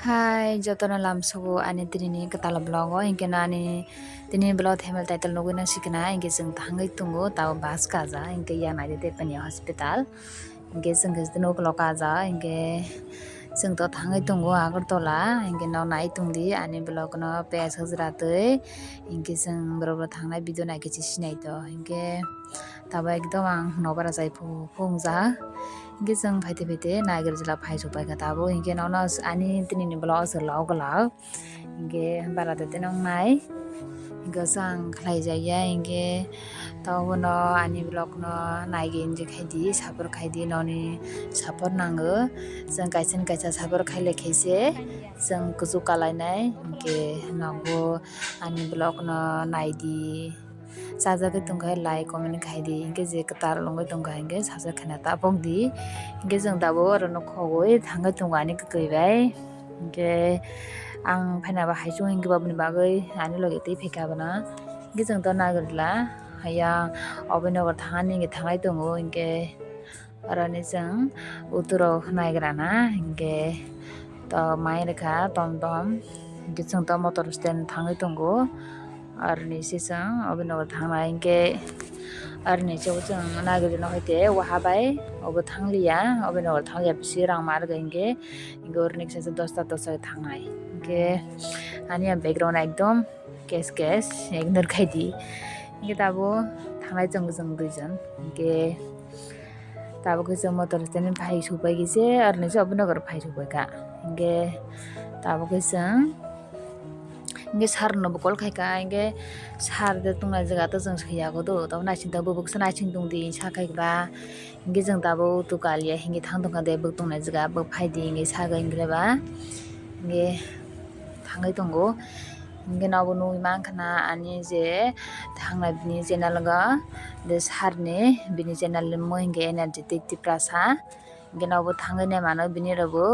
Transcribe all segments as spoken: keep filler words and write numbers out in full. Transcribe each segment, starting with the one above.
Hai, jotono lamsogo ani tinini kwtal vlog o, hinkhe no ani tinini vlog thumbnail title nugwi nang sikna, hinkhe chwng thangwi tongo, tabo bus kaja, hinkhe ya naidi Tepania hospital, hinkhe chwng khe tini ukulok kaja, hinkhe chwng to thangwi tongo Agartala, hinkhe no nai tongdi ani vlog no page hwjra twi, hinkhe chwng borok rok thangnai video naikhe se sinai to, hinkhe tabo ekdom ang nokbar achai phu phu wngjak. Hinkhe chwng phaite phaite Nagarjala phai sokpai kha tabo, hinkhe nono ani tinini vlog se log log. Hinkhe bara de tenong nai. Hinkhe chwng khlai jak ya, hinkhe tabo no ani vlog no naigwi enjoy khai di, support khai di, noni support nango. Chwng kaisa ni kaisa support khai le khe se chwng kuchuk kalai nai. Hinkhe nogo ani vlog no nai di. Chajagwi tongkha like comment khaidi, hinkhe je kwtal wngwi tongkha hinkhe subscribe khaina ta pokdi. Hinkhe chwng tabuk oro no khogwi thangwi tongo ani kwkwi bai. Hinkhe ang phaina ba hai chwng hinkhe babuni bagwi ani logi twi phaikha bono. Hinkhe chwng to Nagarjala haiya Abhinagar thangani hinkhe thanglai tongo hinkhe. Aroni chwng uturo naigrana hinkhe to mai rwkha tom tom, hinkhe chwng to motor stand thangwi tongo. Aroni se chwng Abhinagar thangnai hinkhe, aroni se chwng Nagarjala hoite waha bai obo thangliya, Abhinagar thangliya bisi rang ma rwkha hinkhe, hinkhe aroni kisa se dosta dosta thangnai hinkhe ani background ekdom kes kes ignore khaidi. Hinkhe tabo thanglai chwng chwng duijon. Hinkhe tabo khe chwng motor stand phai sokpai khe se, aroni se Abhinagar phai sokpai kha. Hinkhe tabo khe chwng, hinkhe sir no bo call khai kha. Hinkhe sir de tongnai jaga to chwng saiya kho do, tabo naising tong bwbwk se naising tongdi sa khai ba. Hinkhe chwng tabuk tukaliya hinkhe thang tongkha de bwk tongnai jaga bwk phaidi hinkhe sagwi hinkhe ba hinkhe thangwi tongo. Hinkhe nobo nugwi mankha na ani je thangnai bini channel go de sir ni bini channel ni mung hinkhe Energetic Tiprasa. Hinkhe nobo thangwi nai mano bini rokbo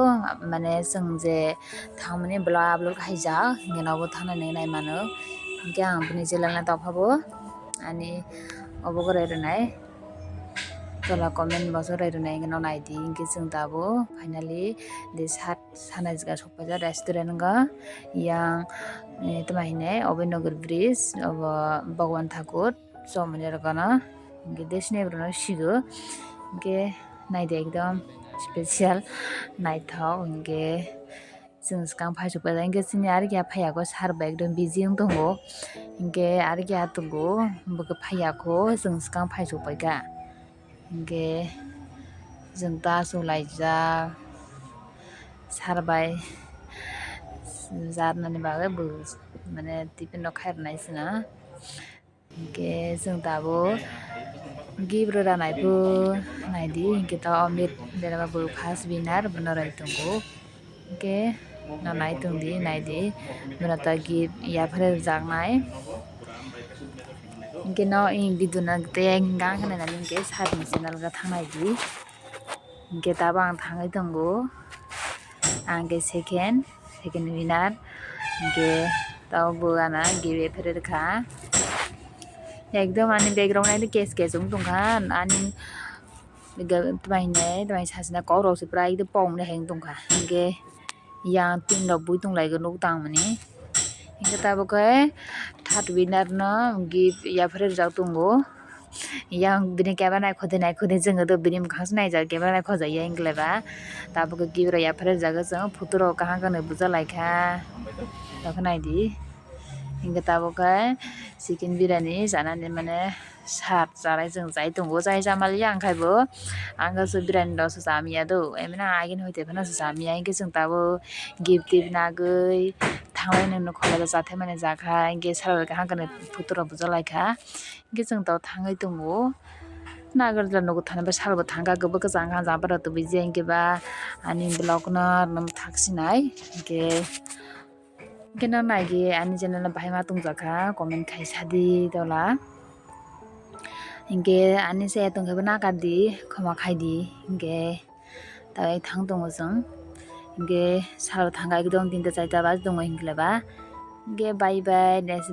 mane chwng je thangmani vlog upload khaijak hinkhe nobo thangnai nai mano. Hinkhe ang bini channel no tokphabo ani obo gorai rwnai. Tola comment boso rai rwnai hinkhe no naidi hinkhe chwng tabuk finally de sat sanai jaga sokpaijak restaurant wngkha yang tma hinwi Abhinagar bridge obo Bhagwan Thakur chomoni rokno hinkhe de sini borokno sigo hinkhe naidi ekdom special naithok hinkhe. Chwng swkang phai sokphaijak hinkhe chini arokhe phaiyago sir bo ekdom busy wng tongo. Hinkhe arokhe tongo bwkhe phaiyakho chwng swkang phai sokphaikha. Hinkhe chwng ta achuk laijak sir bai jarnani bagwi bo mane tiffin rok khairwnai chwngno. Hinkhe chwng tabuk gift rwna naiphuru naidi hinkhe to Amit Debbarma bo first winner bono rwui tongo. Hinkhe no nai tongdi naidi bono to gift yapharwi rwjaknai. Hinkhe no video no tei gang khe nainani hinkhe sir ni channel o thangnaidi. Hinkhe tabuk ang thangwi tongo. Ang khe second, second winner. Hinkhe tabuk bo gana gift yapharwi rwkha. Ekdom ani background ekdom kes kes wng tongkha. Ani tma hinwi tma sachina kok rok se pura ekdom pokmani hai wng tongkha. Hinkhe yang tin rok bui tonglaigwi nuk tangmani. Hinkhe tabuk khe third winner no gift yapharwi rwjak tongo. Yang bini camera naikhodi naikhodi chwng do bini mwkhang se naijak camera naikhojak ya hingleba. Tabuk khe gift rok yapharwi rwjak chwng photo rok kaham khe nw bujalaikha. Tokhe naidi hinkhe tabuk khe chicken biriyani chanani mane sat chalai chwng chai tongo chai chamaliya ang khai bo ang khe biriyani rok se chamya do emina agini hoite phano se chamya hinkhe chwng tabuk gift tip nagwi thanglai nw khwlai chathai mani jakha hinkhe sara kaham khe nw photo rok bujalaikha. Hinkhe chwng tabuk thangwi tongo. Nagarjala nugo thani bai salbo thangkha, kwbangkhe changkha, jabra tubui je hinkhe ba ani vlog no thak sinai hinkhe, hinkhe no naidi ani channel no bahai ma tongjakha comment khai sadi tola. Hinkhe ani se tongkhe bo nakardi khoma khaidi hinkhe. Tai thang tongo chwng. Hinkhe salo thangkha ekdom tinta charta baji tongo hinkhe ba. Hinkhe bye bye, next